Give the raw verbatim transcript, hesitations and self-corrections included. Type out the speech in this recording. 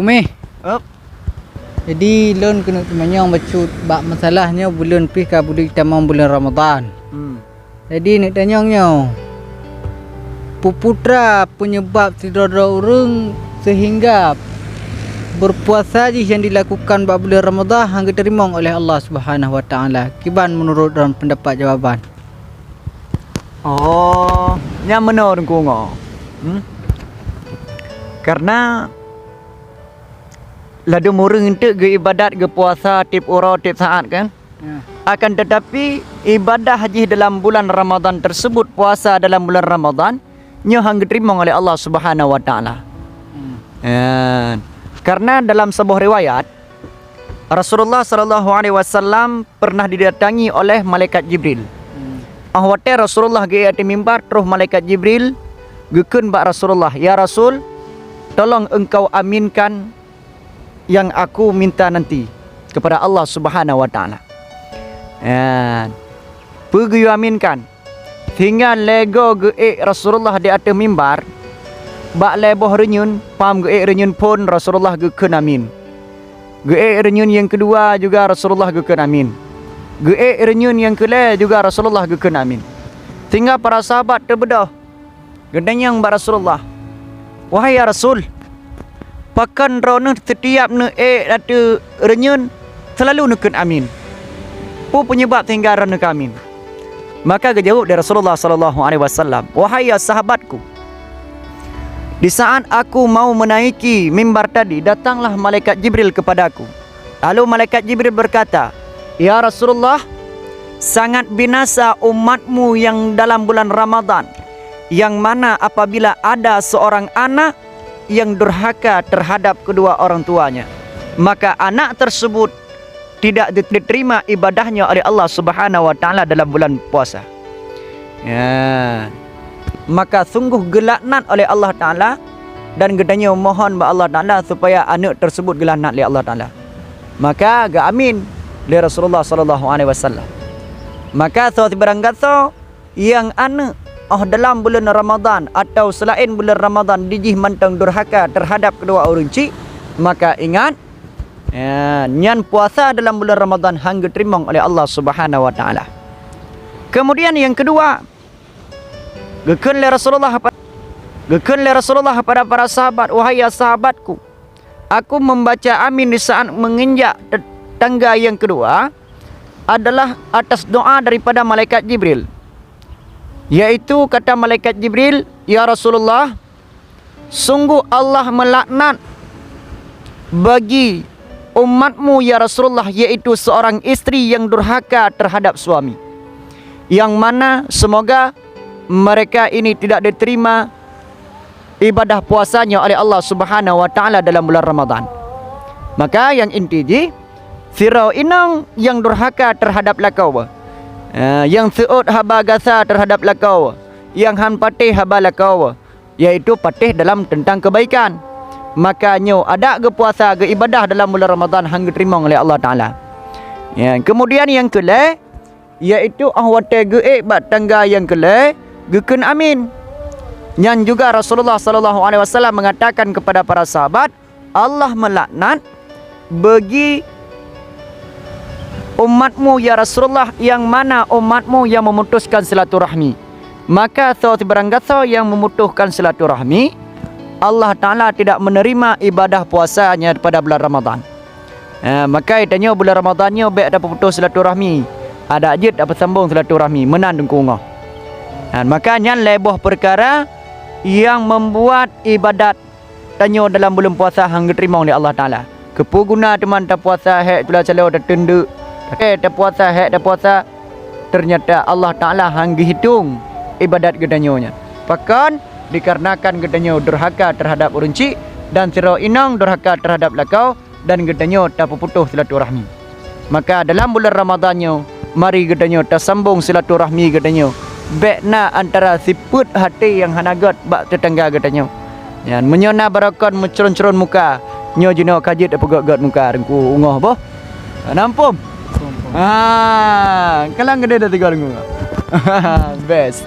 Umeh. Ep. Jadi lôn keuneuk teumanyong bacut bak masalah nyoe buleuen pih ka buleuen tamong buleuen Ramadhan. Hmm. Jadi neuk tanyong nyoe, peue putra penyebab sidroe-droe ureuëng sehingga berpuasa jih yang dilakukan bak buleuen Ramadhan hana geuteurimong oleh Allah Subhanahu Wa Taala? Kiban menurut dalam pendapat jawaban? Oh, nyang meunoe Teungku Ngo. Hmm? Karena ladum ureuëng enteuk geuibadat, geupuasa tieb uroe, tieb saat kan? Ya. Akan tetapi ibadah jih dalam bulan Ramadhan tersebut, puasa dalam bulan Ramadhan, nyoe hana geuteurimong oleh Allah Subhanahu Wa Taala. Hmm. Ya. Karena dalam sebuah riwayat, Rasulullah sallallahu alaihi wasallam pernah didatangi oleh malaikat Jibril. Hmm. Ah watée Rasulullah geuék ateueh mimbar, troh malaikat Jibril geukheun bak Rasulullah, "Ya Rasul, tolong engkau aminkan yang aku minta nanti kepada Allah Subhanahu Wa Taala." Ya. Peue geuyue aminkan? Sehingga lhée goe geuék Rasulullah di ateueh mimbar, bak lhée boh reunyeun, pham geuék reunyeun phon Rasulullah geukheun amin. Geuék reunyeun nyang keudua juga Rasulullah geukheun amin. Geuék reunyeun nyang keulhée juga Rasulullah geukheun amin. Sehingga para sahabat teubeudôh, geutanyong bak Rasulullah, "Wahai ya Rasul, pakon droeneuh setiap neuék ateueh reunyeun selalu neukheun amin? Peue penyebab sehingga droeneuh kheun amin?" Maka geujaweueb lé Rasulullah sallallahu alaihi wasallam, "Wahai ya sahabatku, di saat aku mau menaiki mimbar tadi, datanglah malaikat Jibril kepadaku. Lalu malaikat Jibril berkata, 'Ya Rasulullah, sangat binasa umatmu yang dalam bulan Ramadhan, yang mana apabila ada seorang anak yang durhaka terhadap kedua orang tuanya, maka anak tersebut tidak diterima ibadahnya oleh Allah Subhanahu Wa Taala dalam bulan puasa.'" Ya. Maka sungguh geulaknat oleh Allah Taala, dan geutanyoe mohon bak Allah Taala supaya aneuk tersebut geulaknat lé Allah Taala. Maka geuamin lé Rasulullah sallallahu alaihi wasallam. Maka soe sibarang gasoe nyang aneuk óh dalam buleuen Ramadhan atau seulaén buleuen Ramadhan dijih mantong durhaka teuhadab keudua ureuëng chik, maka ingat, ya, nyan puasa dalam buleuen Ramadhan hana geuteurimong oleh Allah Subhanahu Wa Taala. Kemudian nyang keudua, geukheun lé Rasulullah pa-, geukheun lé Rasulullah kepada para sahabat, "Wahai ya sahabatku, aku membaca amin di saat menginjak te-, tangga yang kedua adalah atas doa daripada malaikat Jibril, yaitu kata malaikat Jibril, 'Ya Rasulullah, sungguh Allah melaknat bagi umatmu ya Rasulullah, yaitu seorang istri yang durhaka terhadap suami, yang mana semoga mereka ini tidak diterima ibadah puasanya oleh Allah Subhanahu Wa Taala dalam bulan Ramadhan.'" Maka nyang inti jih, sidroe inong nyang durhaka teuhadab lakoe, eh, nyang seuôt haba gasa teuhadab lakoe, nyang hana patéh haba lakoe, yaitu patéh dalam teuntang keubaikan, maka nyoe adak geupuasa geuibadah dalam bulan Ramadhan hana geuteurimong lé Allah Taala. Ya, kemudian nyang keulhée, yaitu óh watée geuék bak tangga nyang keulhée, geukheun amin. Nyan juga Rasulullah sallallahu alaihi wasallam mengatakan kepada para sahabat, "Allah melaknat bagi umatmu ya Rasulullah, yang mana umatmu yang memutuskan silaturahmi. Maka soe sibarang gasoe yang memutuskan silaturahmi, Allah Taala tidak menerima ibadah puasanya pada bulan Ramadhan." Ha, maka tanyoe bulan Ramadhan nyoe bék tapeuputoh silaturahmi, adak jeuet tapeusambong silaturahmi, meunan Teungku Ngo. Ha, maka nyan lhée boh peukara nyang membuat ibadat tanyoe dalam buleuen puasa hana geuteurimong lé Allah Taala. Keupeue guna teuma tapuasa hék cula calo tateundeuk, eh, tapuasa hék tapuasa, ternyata Allah Taala hana geuhitong ibadat geutanyoe nyan. Pakon? Dikarenakan geutanyoe durhaka teuhadab ureuëng chik, dan sidroe inong durhaka teuhadab lakoe, dan geutanyoe tapeuputoh silaturahmi. Maka dalam buleuen Ramadhan nyoe, mari geutanyoe tasambong silaturahmi geutanyoe. Bék na antara sifeuet até nyang hana gét bak teutangga geutanyoe. Nyan, meunyoe na barokon meucron-cron muka, nyoe jinoe ka jeuet tapeugét-gét muka Teungku Ngo boh. Na muphom? Muphom, muphom. Ah, kalang geude dah tiga Teungku Ngo. Best.